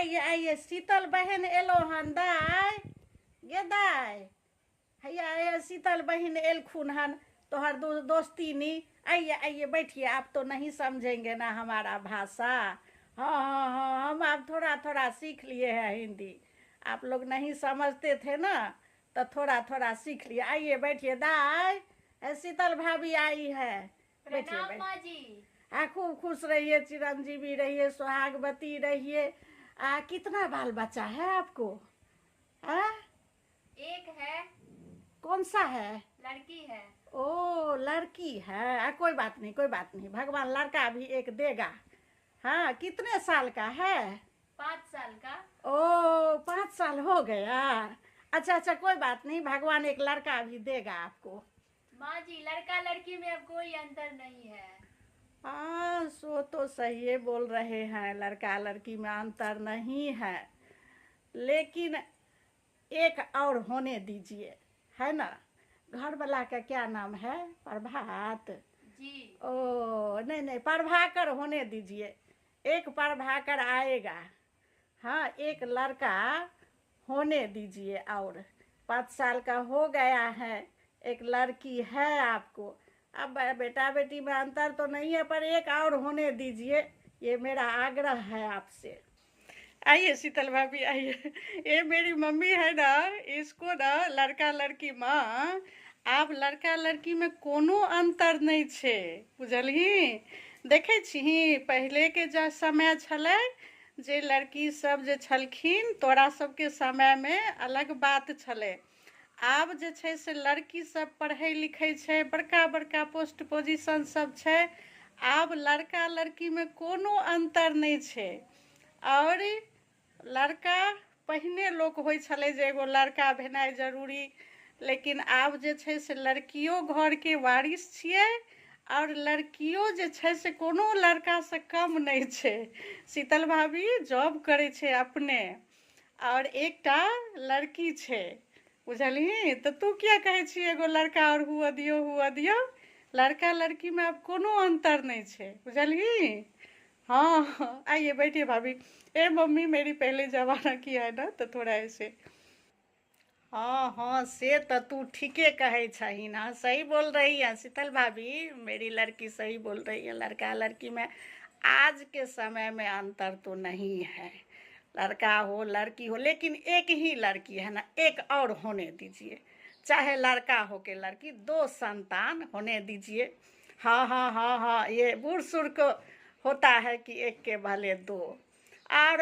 आइए आइए शीतल बहन एलो हन दाय गे दाय हैया हैया शीतल बहन एलखुन हन तोहर दो दोस्ती नी। आइए आइए बैठिए, आप तो नहीं समझेंगे ना हमारा भाषा। हाँ हाँ हाँ, हम आप थोड़ा थोड़ा सीख लिए हैं हिंदी, आप लोग नहीं समझते थे ना तो थोड़ा थोड़ा सीख लिए। आइए बैठिए दाय, शीतल भाभी आई है, बैठिए। प्रणाम बैठिए माँ जी। आ खूब खुश रहिए, चिरंजीवी रहिए, सुहागवती रहिए। आ कितना बाल बच्चा है आपको? आ एक है। कौन सा है? लड़की है। ओ लड़की है। आ कोई बात नहीं, कोई बात नहीं, भगवान लड़का भी एक देगा। हाँ, कितने साल का है? 5 साल का। ओ 5 साल हो गया। अच्छा अच्छा, कोई बात नहीं, भगवान एक लड़का भी देगा आपको। माँ जी, लड़का लड़की में अब कोई अंतर नहीं है। हाँ, सो तो सही बोल रहे हैं, लड़का लड़की में अंतर नहीं है, लेकिन एक और होने दीजिए, है ना। घर वाला का क्या नाम है? प्रभात जी। ओ नहीं नहीं, प्रभाकर होने दीजिए, एक प्रभाकर आएगा। हाँ, एक लड़का होने दीजिए। और 5 साल का हो गया है, एक लड़की है आपको। अब बेटा बेटी में अंतर तो नहीं है, पर एक और होने दीजिए, ये मेरा आग्रह है आपसे। आइए शीतल भाभी आइए। ये मेरी मम्मी है ना, इसको ना लड़का लड़की माँ, आब लड़का लड़की में कोनो अंतर नहीं छे, बुझलही? देखै छिही पहिले के जे समय छलै, जे लड़की सब जे छलखिन तोरा सबके समय में अलग बात छलै। आब जे छै से लड़की सब पढ़ै लिखै छै, बड़का बड़का पोस्ट पोजिशन सब छै। आब लड़का लड़की में कोनो अंतर नहि छै। आओर लड़का पहिने लोक होइ छलै जे एगो लड़का भेनाइ जरूरी, लेकिन आब जे छै से लड़कियो घरके वारिस छियै, आओर लड़कियो जे छै से कोनो लड़कासँ कम नहि छै। शीतल भाभी जॉब करै छै अपने, आओर एकटा लड़की छै, बुझलही? तऽ तू किया कहै छी एगो लड़का आओर हुअ दियौ हुअ दियौ? लड़का लड़कीमे आब कोनो अन्तर नहि छै, बुझलही? हाँ, आइए बैठिए भाभी। ए मम्मी मेरी पहले जमाना की है ना, तो थोड़ा ऐसे। हाँ हाँ, से तो तू ठीके कहै छहिन। हाँ, सही बोल रही है शीतल भाभी, मेरी लड़की सही बोल रही है। लड़का लड़की में आज के समय में अंतर तो नहीं है, लड़का हो लड़की हो, लेकिन एक ही लड़की है ना, एक और होने दीजिए, चाहे लड़का हो के लड़की, 2 संतान होने दीजिए। हाँ हाँ हाँ हाँ, ये बूढ़ सूढ़ को होता है कि एक के भले 2। और